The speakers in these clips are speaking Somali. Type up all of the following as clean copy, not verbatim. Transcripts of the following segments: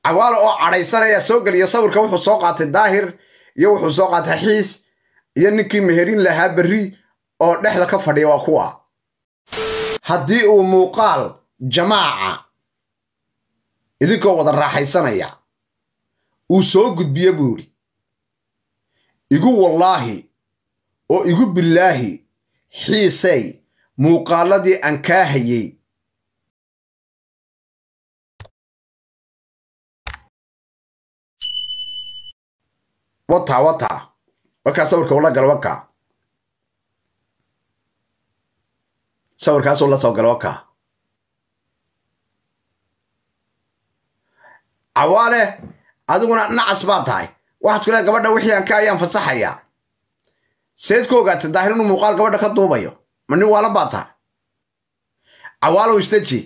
Cawaale oo cadhaysanaya soo geliya sawirka. Wuxuu soo qaatay Daahir iyo wuxuu soo qaatay Xiis iyo ninkii meherin lahaa berri oo dhexda ka fadhiya. Waa kuwa haddii uu muuqaal jamaaca idinkoo wada raaxaysanaya uu soo gudbiye buu yidhi, igu wallaahi oo igu billaahi, Xiisay, muuqaaladii aan kaa hayey. Wataa wataa, wakaa sawirka ula galo, wakaa sawirkaasuu la soo galo, wakaa. Cawaale, adiguna nacas baa tahay. Waxaad ku leedahay gabadha wixii aan ka ayaan fasaxayaa. Seed ku ogaatay Daahir inuu muuqaal gabadha ka duubayo? Ma nin waala baa tahay? Cawaalow, istaji.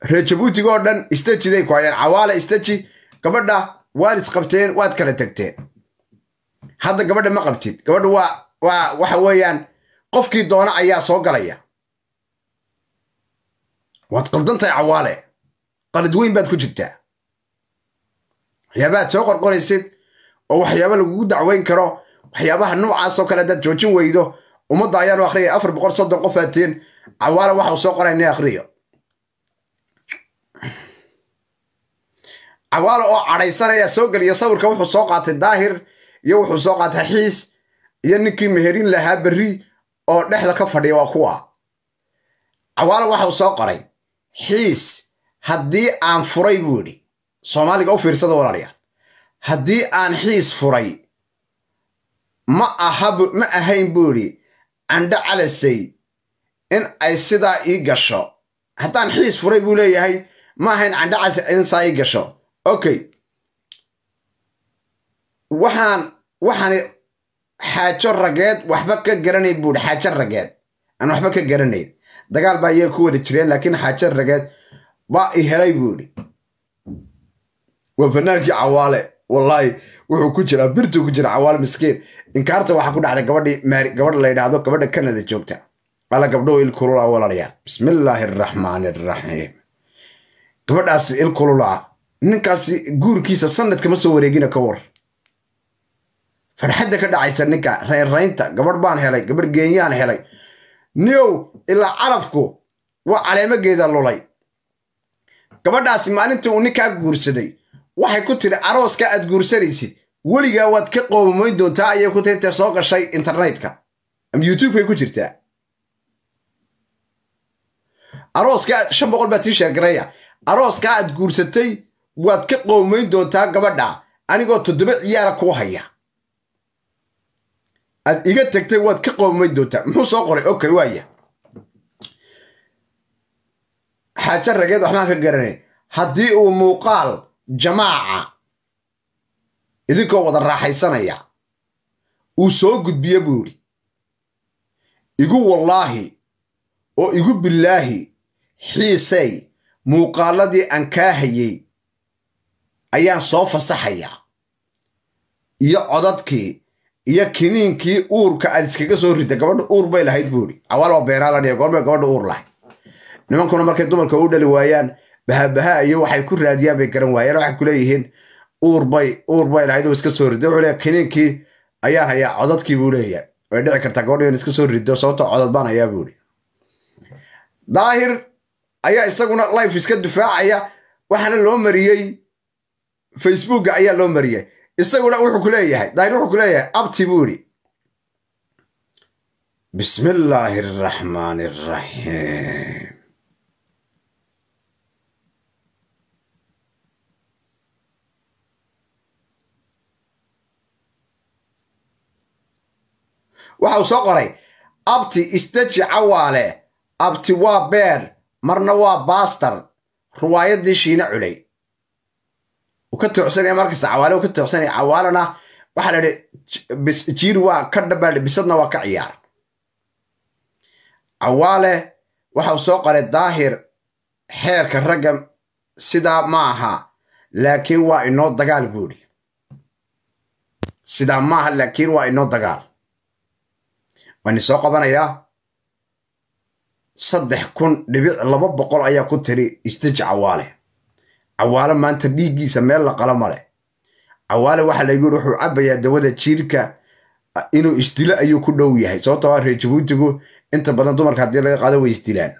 Reer Jabuutiga oo dhan istajiday ku hayaan. Cawaale, istaji. Gabadha waad isqabteen, waad kala tagteen, hadda gabadha ma qabtid. Gabadha waa waxa weeyaan qofkii doona ayaa soo galaya. Waad qaldan tahay, Cawaale, qalid weyn baad ku jirtaa. Waxyaabahaad soo qorqoraysid oo waxyaaba lagugu dacweyn karo, waxyaabaha noocaasoo kale haddaad joojin weydo, ummadda ayaanu akhriyay. 430 qof aatiin. Cawaale waxau soo qoray nin akhriyo. Cawaale oo cadhaysanaya soo geliya sawirka. Wuxuu soo qaatay Daahir iyo wuxuu soo qaatay Xiis iyo ninkii meherin lahaa berri oo dhexda ka fadhiya. Waa kuwa. Cawaale waxau soo qoray, Xiis haddii aan furay buu yidhi. Soomaaliga u fiirsada, walaalayaal. Haddii aan Xiis furay, ma aha, ma ahayn buu yidhi, candho calasay in ay sidaa ii gasho. Haddaan Xiis furay buu leeyahay, ma ahayn candho calasay in saa ii gasho. Okay, waxaan xaajo rageed waxba ka garanayn buu yidhi. Xaajo rageed aan waxba ka garanayn, dagaal baa iyaga ku wada jireen, laakiin xaajo rageed baa i helay buu yidhi. Waa fanaankii Cawaale. Wallaahi wuxuu ku jiraa, birtuu ku jira Cawaale, miskiin. Inkaarta waxaa ku dhacday gabadhii Maari, gabadha la yidhaahdo, gabadha Canada joogta. Alla, gabdhuhu il kulula, walaalayaal. Bismillaahi araxmaani araxiim. Gabadhaasi il kulula. Ninkaasi guurkiisa sanad kama soo wareegina, ka war farxadda ka dhacaysa ninka, raynraynta. Gabadh baan helay, gabadh geenyaan helay niyow. Ilaa carafku waa caleemo geeda lulay. Gabadhaasi maalintii uu ninkaa guursaday waxay ku tiri, arooska aad guursanaysid weligaa waad ka qoomayn doontaa, ayay ku tiri. Intay soo gashay internetka ama YouTube-kay ku jirtaa, arooska 500 baa tii sheergaraya. Arooskaa aad guursatay waad ka qoomayn doontaa gabadha, anigoo 7 ciyaara kuu haya aad iga tagtay, waad ka qoomayn doontaa. Muxuu soo qoray? Okay, waaya, xaajo rageed waxbaan ka garanayn. Haddii uu muuqaal jamaaca idinkoo wada raaxaysanaya uu soo gudbiye buu yidhi, igu wallaahi oo igu billaahi, Xiisay, muuqaaladii aan kaa hayey ayaan soo fasaxayaa, iyo codadkii iyo kiniinkii uurka aad iskaga soo rida. Gabadha uur bay lahayd buu yidhi. Cawaal waa beenaalanaya. Goormay gabadha uur lahayd? Nimankuna markay dumarka u dhali waayaan, bahabaha iyo waxay ku raadiyaan bay garan waayaan. Waxay ku leeyihiin uur bay lahayd oo iska soo riday. Wuxuu leeyahay kiniinkii ayaan hayaa, codadkii buu leeyahay. Way dhici kartaa gabadhu in iska soo rido, sababtoo codad baan hayaa buu yidhi. Daahir ayaa isaguna live iska difaacaya, waxaana loo mariyey Facebooka ayaa loo mariyey. Isaguna wuxuu ku leeyahay, Daahir wuxuu ku leeyahay, abti buu yidhi. Bismi illaahi araxmaani araxiim. Waxa uu soo qoray, abti istaji Cawaale, abti waa beer, marna waa baastar, ruwaayaddii Shiine Culay uu ka toocsanaya markasta. Cawaale uu ka toocsanaya. Cawaalena waxaa la idhi jiir waa ka dhabaadhi, bisadna waa ka ciyaar. Cawaale waxa uu soo qoray, Daahir, xeerka ragga sidaa ma aha, laakiin waa inoo dagaal buu idhi. Sidaa maaha, laakiin waa inoo dagaal. Waan soo qabanayaa. 3000.2 ayaa ku tiri istaji Cawaale. Cawaale maanta dhiiggiisa meel la qalo male. Cawaale waxaa laygu yidhi wuxuu cabbayaa dawada jiirka, inuu isdilo ayuu ku dhow yahay, sababtoo ah reer Jabuutigu inta badan dumarka haddii laga qaado way isdilaan.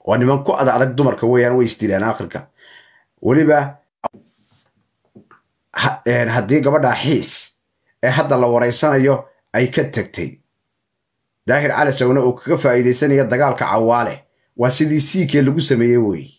Waa niman ku ada adag dumarka weeyaan, way isdilaan aakhirka. Weliba haddii gabadha Xiis ee hadda la wareysanayo ay ka tagtay, Daahir Calisowna uu kaga faa'iidaysanaya dagaalka Cawaale, waa sidii Siikee lagu sameeyey weeye.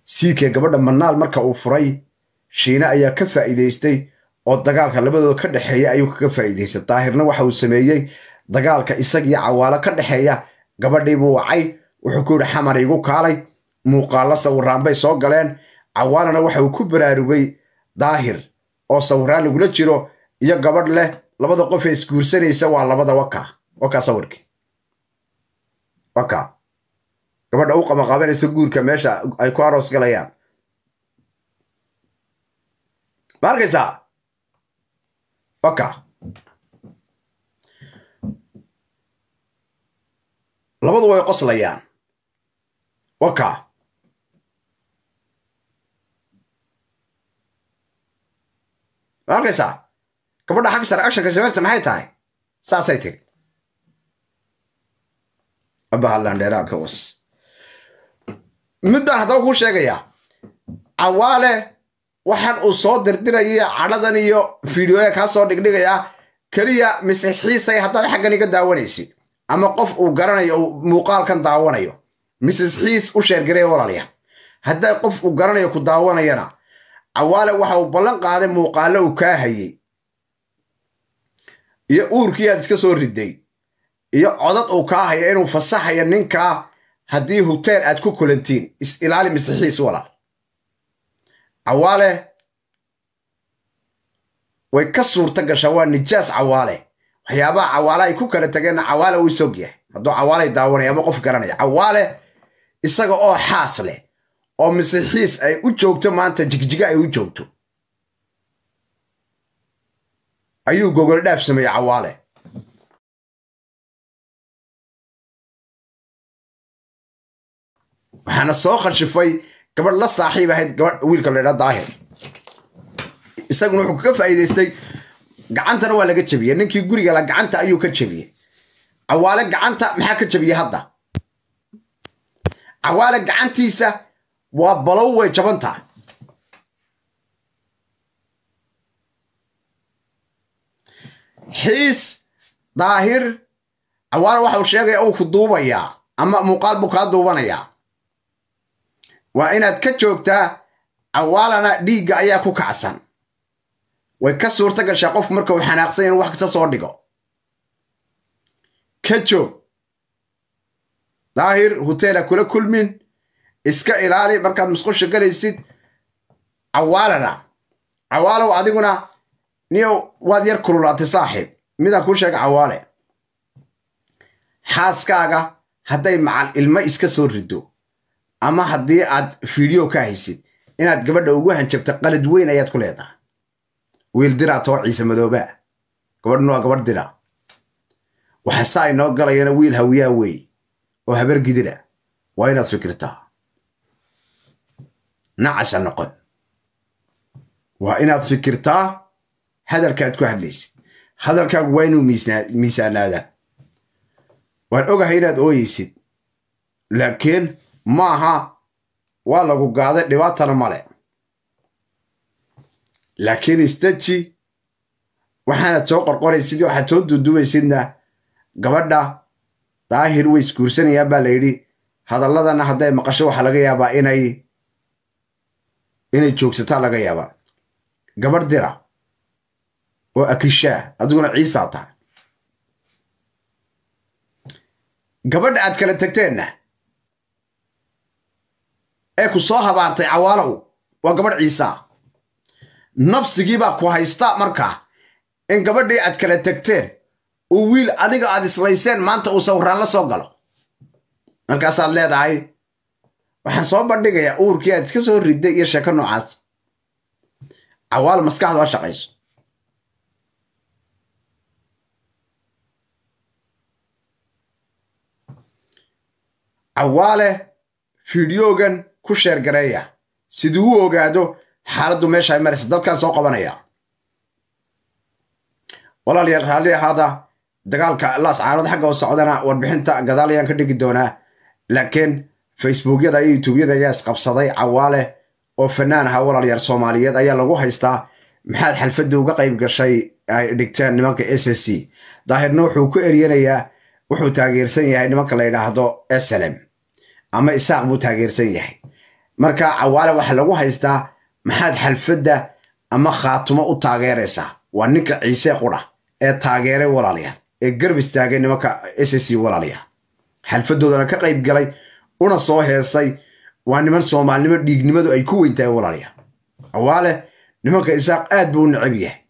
Siikee gabadha Manaal marka uu furay, Shiine ayaa ka faa'iidaystay oo dagaalka labadooda ka dhexeeya ayuu kaga faa'iidaystay. Daahirna waxa uu sameeyey dagaalka isagiyo Cawaale ka dhexeeya, gabadhii buu wacay, wuxuu ku yidhi Xamar igu kaalay. Muuqaallo sawiraan bay soo galeen. Cawaalena waxa uu ku baraarugay Daahir oo sawiraan lagula jiro iyo gabadh leh, labada qof ee isguursanaysa waa labada. Waka wakaa sawirkii, waka gabadha u qabaqaabanaysa guurka, meesha ay ku aroos galayaan, ma arkaysaa? Waka labadu way qoslayaan. Waka ma arkaysaa gabadha xag sare actionka samaysta maxay tahay? Saasay tiri abahalandheeraa ka was. Mid baan haddaba kuu sheegayaa, Cawaale waxaan uu soo dirdiraya cadhadan iyo fiidiyoya kaa soo dhigdhigayaa keliya Mrs Xiisay. Haddaad xaggan iga daawanaysid ama qof uu garanayo uu muuqaalkan daawanayo, Mrs Xiis u sheergareya walaalayaal. Hadday qof uu garanayo ku daawanayana, Cawaale waxa uu ballan qaaday muuqaallo uu kaa hayey iyo uurkii aad iska soo riday iyo codad uu kaa haya inuu fasaxayo ninkaa haddii huteel aad ku kulantiin. Is ilaali Mrs Xiis walaal. Cawaale way ka suurta gashaa, waa nijaas Cawaale. Waxyaabaha Cawaale ay ku kala tageenna Cawaale uu isog yahay. Hadduu Cawaalay daawanaya ama qof garanaya, Cawaale isaga oo xaas leh oo Masixiis ay u joogto maanta, Jigjiga ay u joogto, ayuu gogol dhaaf sameeyey Cawaale. Waxaana soo khashifay gabadh la saaxiib ahayd gabadh wiilka la idhaa Daahir. Isaguna wuxuu kaga faa'iidaystay, gacantana waa laga jebiyey ninkii guriga la, gacanta ayuu ka jebiyey Cawaale. Gacanta maxaa ka jebiyey hadda? Cawaale gacantiisa waa balow, way jabantaa. Xiis Daahir Cawaale waxa uu sheegaya uu ku duubayaa ama muuqaal buu kaa duubanayaa, waa inaad ka joogtaa. Cawaalana dhiigga ayaa ku kacsan, way ka suurta gashaa qofku marka uu xanaaqsan inuu wax kasta soo dhigo. Ka joog Daahir, huteela kula kulmin, iska ilaali markaad musqusha galaysid. Cawaalana, Cawaalow, adiguna niyow waad yar kululaatay saaxiib. Midaan kuu sheega Cawaale, xaaskaaga hadday macal ilmo iska soo rido ama haddii aad fiideo ka haysid, inaad gabadha ugu hanjabta qalad weyn ayaad ku leedahay. Wiil diraa too Ciise Madoobaa, gabadhuna waa gabadh dira. Waxa saa inoo galayana wiil Hawiyaa weey oo Habar Gidira. Waa inaad fikirtaa, nacasa noqon. Waa inaad fikirtaa hadalkaad ku hadlaysid, hadalkaagu waa inuu miisaanaadaa. Waan ogahay inaad ooyeysid, laakiin maaha waa lagu gaaday, dhibaatana male, laakiin isdeji. Waxaanaad soo qorqoraysid, waxaad soo duuduubaysidna, gabadha Daahir way isguursanayaan baa la yidhi. Hadalladana hadday maqasho waxaa laga yaabaa inay joogsataa laga yaabaa. Gabadh dira oo akishaa, adiguna Ciisaa tahay. Gabadha aad kala tagteenna ee ku soo habaartay Cawaalow waa gabadh Ciisaa. Nafsigii baa ku haysta markaa in gabadhii aad kala tagteen uu wiil adiga aad islayseen maanta uu sawiraan la soo galo. Markaasaad leedahay waxaan soo bandhigayaa uurkii aad iska soo riday iyo sheeko noocaas. Cawaal, maskaxdu ha shaqayso. Cawaale, fiidiyoogan Ku sheergareeya siduu u ogaado xaaladdu meesha ay maraysa. Dadkaan soo qabanaya, walaalayaal, raalli ahaada. Dagaalka Laas Caanood xagga u socdana warbixinta gadaal ayaan ka dhigi doonaa, laakiin Facebookyada iyo YouTubeyada ayaa isqabsaday. Cawaale oo fanaan ahaa, walaalayaal, Soomaaliyeed ayaa lagu haystaa maxaad xalfadda uga qayb gashay ay dhigteen nimanka SSC. Daahirna wuxuu ku eryanayaa, wuxuu taageersan yahay nimanka la yidhaahdo SLM ama Isaaq buu taageersan yahay. Marka Cawaale waxaa lagu haystaa maxaad xalfadda ama Khaatumo u taageeraysaa? Waa ninka Ciise qura ee taageeray, walaalayaal, ee garab istaagay nimanka SSC, walaalayaal, xalfadoodana ka qayb galay una soo heesay. Waa niman Soomaalinimo dhiignimadu ay ku weyn tahay, walaalayaal. Cawaale nimanka Isaaq aad buu u necab yahay.